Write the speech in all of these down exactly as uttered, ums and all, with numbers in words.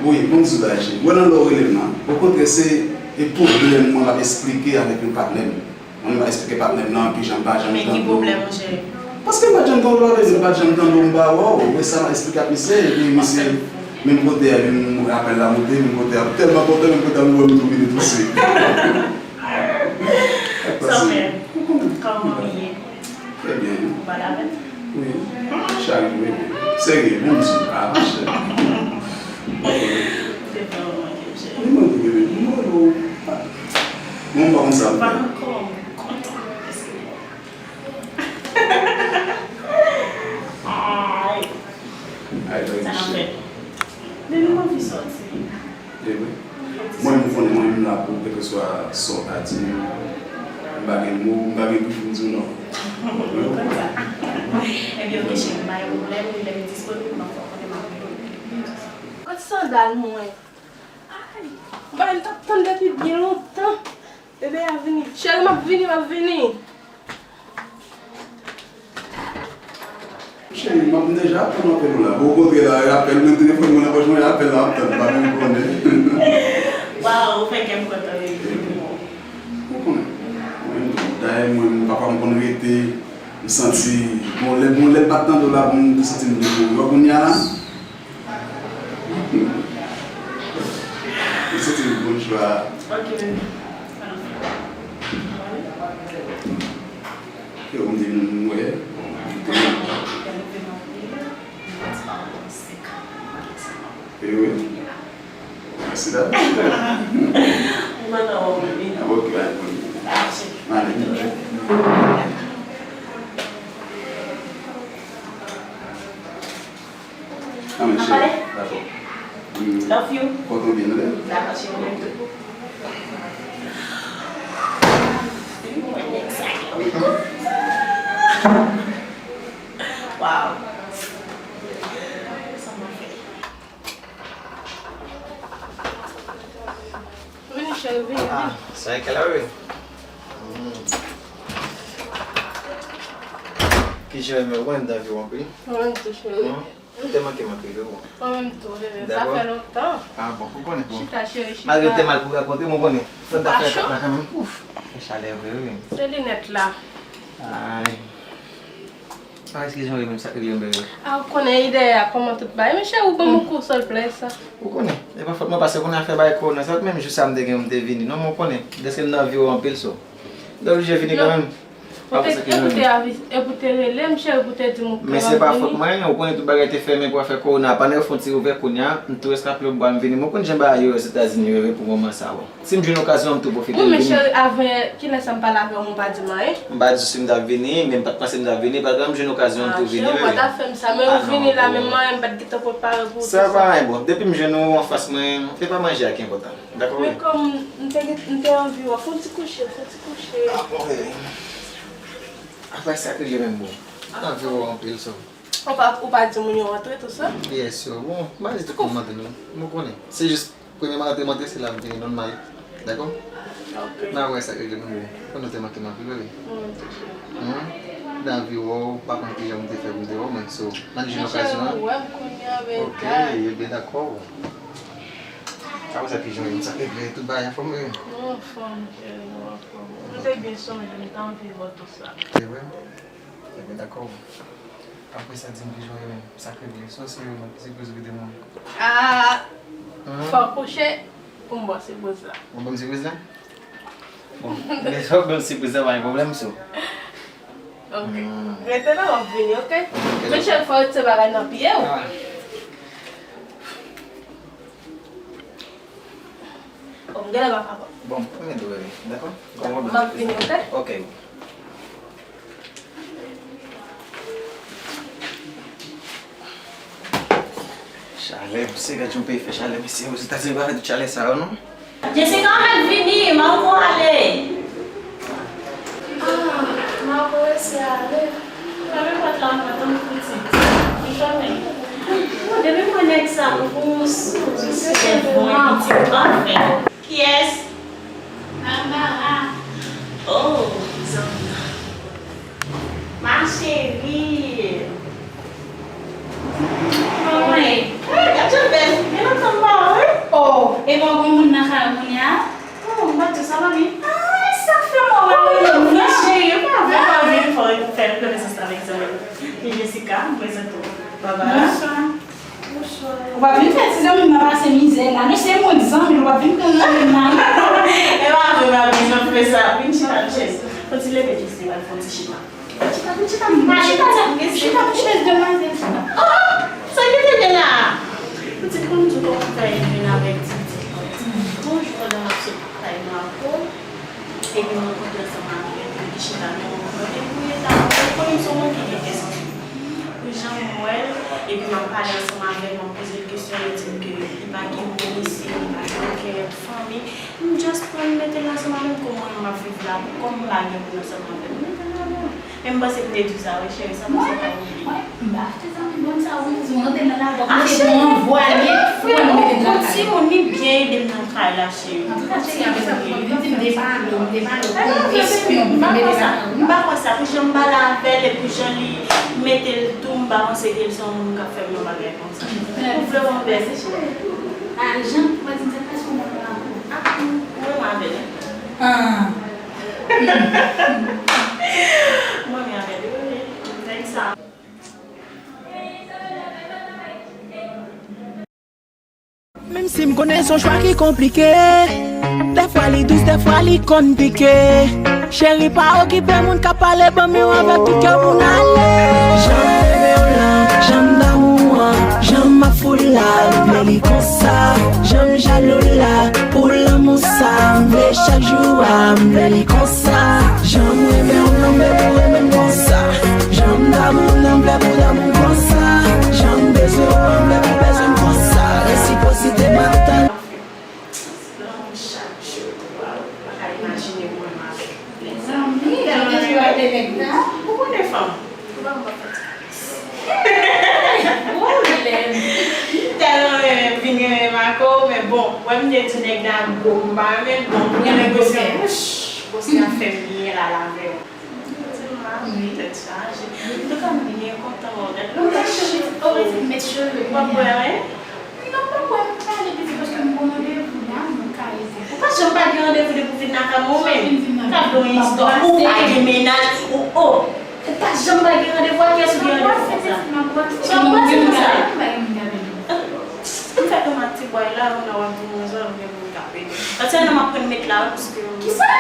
Wi, bon di w bagay cheri. Wè nan lè w rele m nan, okontrè se e pwoblèm mwen m ap esplike avèk yon patnè m. Mwen m ap esplike patnè m nan kijan m pa janm tann. Men ki pwoblèm, monchè? Paske m pa t janm tann w, m pa t janm tann w, m pa wè w. Mwen sa m ap esplike ak misye, epi misye, menm kote a, epi m apèl la moute, menm kote a, tèlman kontan, menm kote a, m wè m tou vini touse. Sa fè? Kòman w ye? Trè byen. Ou pa laven? Wi. Chak jou, wi. Serye, menm si pa mache. Ou te fè w manke m, cheri. Li manke w, bebe. Li manke w. Mwen, m pa konn sa m fè. Pa ankò, m kontan. Èske Ay. Ay, sa n ap fè? Bebe, m anvi sòti. E wi. Mwen menm, ou konnen, mwen menm la pou kèlkeswa sa w ta di m. M pa gen mo, m pa gen pri pou m di w non. Ebyen, ok, cheri, pa gen pwoblèm, lè m disponib, m ap fè w konnen m ap rele w. Kot sandal mwen? Ay, bagay m t ap tann depi byen lontan. Bebe a vini. Cheri, m ap vini, m ap vini. Cheri, m ap deja ap tann apèl ou la. Bon, okontrè la, apèl mwen, telefòn mwen nan pòch mwen, apèl la ap tann, pa menm konnen. Waw, ou fè kè m kontan, wi. Ou konnen. Mwen menm tou, dayè mwen, papa m konn rete, m santi, bon, lè, bon, lè m pa t tande w la, bon, m te santi m dekouraje. Wè kounye a la, m santi m bon chwa. Ok, baby. Yo, m di m wè. E wi. Mèsi dam. Ou kontan wè w, baby. Ok, bye. Ale. Ann pale? Dakò. Love you. Kontan byen, tande? Dakò, cheri, mwen tou. Wow. Sa mwen fè? Vini, cheri, vini, vini. Ah, sa e kèl a, bebe? Kijan w ye, mwen, mwen, David, w anpil? Mwen tou, cheri. Ou te manke m anpil, wi. Mwen menm tou, bebe. Sa fè lontan. Ah, bon, ou konnen, bon. Chita, cheri, chita. Malgre te mal pou rakonte, mwen konnen. Sa ta fè kap la kanmenm. Ouf, fè chalè vre, wi. Se linèt la. Ay. Ah, eskize m, sa k rive m, bebe? Ah, ou konnen ide a, kòman tout bagay. Men cheri, ou ban m yon kou sòl plè sa. Ou konnen. E pa fòt mwen, paske konnen afè bagay kowona sa, menm jou sa m te gen, m te vini. Non, men ou konnen. Dèske m nan vi w anpil, so. M te oblije vini kanmenm. Ou te, e pou te avi-, e pou te rele m, cheri, pou te di m ou pran vini. Men se pa fòt mwen, ou konnen tout bagay te fèmen pou afè kowona. Pandan yo fè yon ti ouvè kounye a, m tou eskape yo, m vini. Mwen konn jan bagay yo Ozetazini yo ye pou moman sa, bon. Si m jwenn okazyon, m tou pwofite m vini. Wi, men cheri, avè kilè sa m pale avè w, ou pa di m anyen? M pa di w si m t ap vini, men m pa t panse m t ap vini. Pandan m jwenn okazyon, m tou vini, bebe. Ah, cheri, ou pa ta fè m sa, men ou vini la, men mwen, m pa t gentan prepare pou ou tout sa. Sa pa anyen, bon. Depi m jwenn ou anfas mwen, se pa manje a ki enpòtan. Dakò, wi. Men kòm m te gen, m te anvi wè, fè yon ti kouche, fè yon ti kouche. Ah, bon, bebe. Apa sa k rive menm, bon? M anvi wè w anpil, so. Ou pa, ou pa di moun yo antre, tou sa? Yes, yo. Bon, m pa di tout moun antre, non. Mwen konnen. Se jis premye m antre, m antre, se la m vini nòmal. Dakò? Ok. N a wè sa k rive menm, bon. Fò nou te manke m anpil, bebe. Mwen tou, cheri. Mwen, m te anvi wè w, pa konn kijan m te fè pou m te wè w, mwen, so, m annik jwenn okazyon an. Men cheri, ou wè m kounye a, bebe. Ok, ebyen, dakò. Sa vle di ki jan w ye, sa k rive, tout bagay anfòm, wi? Nou anfòm, cheri, nou anfòm. M te byen sonje, m t anvi wè w tou sa. Se vre? Ebyen, dakò. Apre sa, di m ki jan w ye menm, sa k rive, sa w serye, mwen, ki sipriz ou kite mwen? Ah! Fò w kouche pou m ba w sipriz la. Ou ban m sipriz la? Bon, men fò w ban m sipriz la, pa gen pwoblèm, so. Ok. Rete la, w ap vini, ok? Ok, dakò. Men cheri, fò w retire bagay nan pye w. Ah. Bon, m genlè pa kapab. Bon, premye dwe, dakò? M ap vini, ok? Ok. Chalè, misye, gad yon peyi fè chalè, mesye, Ozetazini pa fè tout chalè sa yo, non. Jessica, ann vini, Marco ale. Ah, Marco resi ale. Fèmen pòt la, m pa tann pitit. Li fèmen. Bon, depi m wè nèg sa, m gon sou, sou sèvò, pitit, anfen. Kiyès? Barbara. Oh, zanmi nan. Ma chérie. Kòman w ye? Hey, gad jan bèl figi, lontan m pa wè. Jessica, m prezante w. Barbara. Bonswa. Bonswa. Ou pa vin fè ti zanmi m nan pase mizè la. Non, se mwen k zanmi l, ou pa vin pran zanmi m nan. E pa vre, pa vin jan fè sa. Vin chita, cheri. Fò ti leve, Jessica, fò ti chita. Chita, chita, chita, chita, chita, chita, chita, demwazèl, chita. Oh, sa ki te gen la? Pitit, konn tou kòman fè vin avèk ti pitit. Bonjou, pandan m ap sot kay Marco. Epi m rankontre ansanm avèk li, li chita nan yon kwen. Epi l ta, mwen konnen m se yon moun ki gen kè sansib. Pou jan m wè l, epi m ap pale ansanm avè l, m ap poze l kesyon, li di m ke li pa gen moun isi, li pa gen okenn fanmi. M just pran l mete l ansanm avè m, kòm mwen menm m ap viv la, kòm m pa gen moun ansanm avè m, m mete l avè m. Men m panse m te di w sa, wi, cheri, sa pase pa oubli. Mwen, m pa achte zanmi bon sa, wi, paske mwen rantre nan lavi, mwen te bon vwale, mwen mete l nan kay. Yon timoun, li byen ede m nan kay la, cheri. Antouka, cheri, apre sa, pou mwen vin di m te pale w, m te pale w, pou espyon, pou mete sa nan ou. M pa kwè sa, pou jan m pale avè l, e pou jan li mete l tou, m pa panse ke l se yon moun k ap fè m yon bagay konsa. Ou vrèman bèl, cheri. Ah, jan, mwen di m se prèske yon moun la. Ah, ou renmen avè l? Ah. Mwen renmen avè l, wi, wi. Nèg sa. Menm si m konnen se yon chwa ki konplike, dèfwa li dous, dèfwa li konn pike. Cheri, pa okipe moun k ap pale, ban m yon avèk tout kè w pou n ale. Jan m renmen w lan, jan m damou an, jan m ap fou la, m vle li konsa. Jan m jalou la, pou lanmou sa, m vle chak jou a, m vle li konsa. Jan m renmen w lan, m vle pou renmen m konsa. Jan m damou w lan, m vle pou damou m konsa. Jan m bezwen w lan, m vle pou bezwen m konsa. Resipwosite m ap tann. Lanmou chak jou. Waw, ou pa ka imajine mwen menm avèk nèg sa. Zanmi, jan w te jwe ak de nèg la. Ou konnen fanm. Ou pa konn fè ti plis. Pwoblèm. M tèlman renmen vin renmen Marco, men bon, wè m te di nèg la gwo, m pa renmen l, bon, m gen enpresyon, wouch, gwosè a fè m byen la avè w. Di m la, wi, tèt chaje. Antouka, m byen kontan wè w nèt. Ou pa chita, ou pa met cheve. W ap bwè, wi? Non, m pa bwè, m pale piti paske m gon randevou la, m ka rete. Ou pa janm pa gen randevou depi w vin lakay mwen, ou menm. Ou vin vin nan kay mwen. Ou pa gen mennaj, ou, oh, ou pa janm pa gen randevou, ak kiyès ou gen randevou konsa? Sa w pase konsa? M pa gen moun k ap ede m. M fè kòm ak ti bway la, ou nan w ap di mwen sa, ou gen moun k ap ede. Paske nan m ap pran met la, wi, paske. Kisa?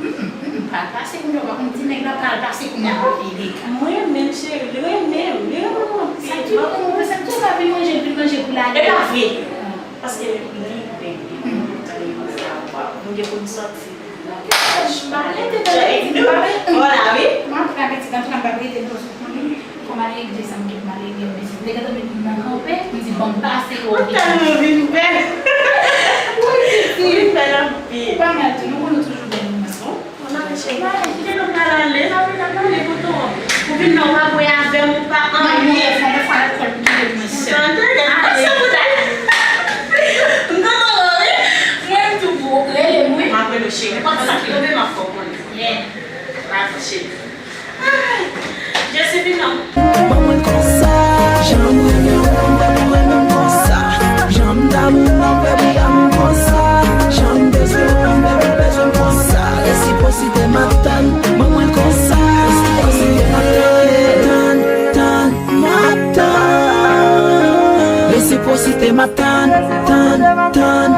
Mm, mm, mm, pa al pase kounye a, w pa konn ti nèg la, pa al pase kounye a pou l ede. Mwen renmen l, cheri, li renmen m, li renmen m anpil. Sa ki bon, sa ki bon, sa ki bon, pa vin manje, vin manje pou lage. E pa vre. Ah. Paske li renmen m, li renmen m, sa w pa, nou gen pou n sòti. Pale, te pale, te pale. Vwala, wi. M ap fè apeti, antouka, m pa rete nan sou konnen. Kòm ale regle sa m gen pou m ale regle, m bezwen. M te gentan met moun nan kanpe, m di, "Ban m pase, ou oblije." Ou tèlman vin bèl. Wi, pitit. Ou vin bèl anpil. Ou pa mal tou, nou konn ou toujou bèl, ou mwen. Bon, m ale, cheri. M ale, kite nou pral ale, n ap vin ap pale pou tou. Ou vin nan, ou pa bwè avè m, ou pa anyen. Mwen, fò mwen fè lekòl pou kite mwen sèl. Tande, gade sa pou tande. M kontan, wi. Mwen tou, bro, rele mwen. M ap rele w, cheri. Nenpòt sa k tonbe, m ap fè w konnen. Yeah. Dakò, cheri. Ay, Josephine, non. Ban mwen l konsa, jan m renmen w, m vle pou renmen m konsa. Jan m damou w, m vle pou damou m konsa. Jan m bezwen w, m vle pou bezwen m konsa. Resipwosite m ap tann, ban mwen l konsa. Resipwosite m ap tann, tann, tann, m ap tann. Resipwosite m ap tann, tann, tann,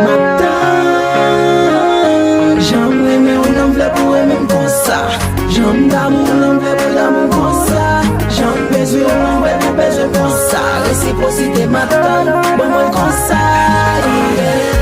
m ap tann. Jan m renmen w, nan m vle pou renmen m konsa. Jan m damou w, nan m vle pou damou m konsa. Jan m bezwen w, nan m vle pou bezwen m konsa. Resipwosite m ap tann, ban mwen l konsa, yeah.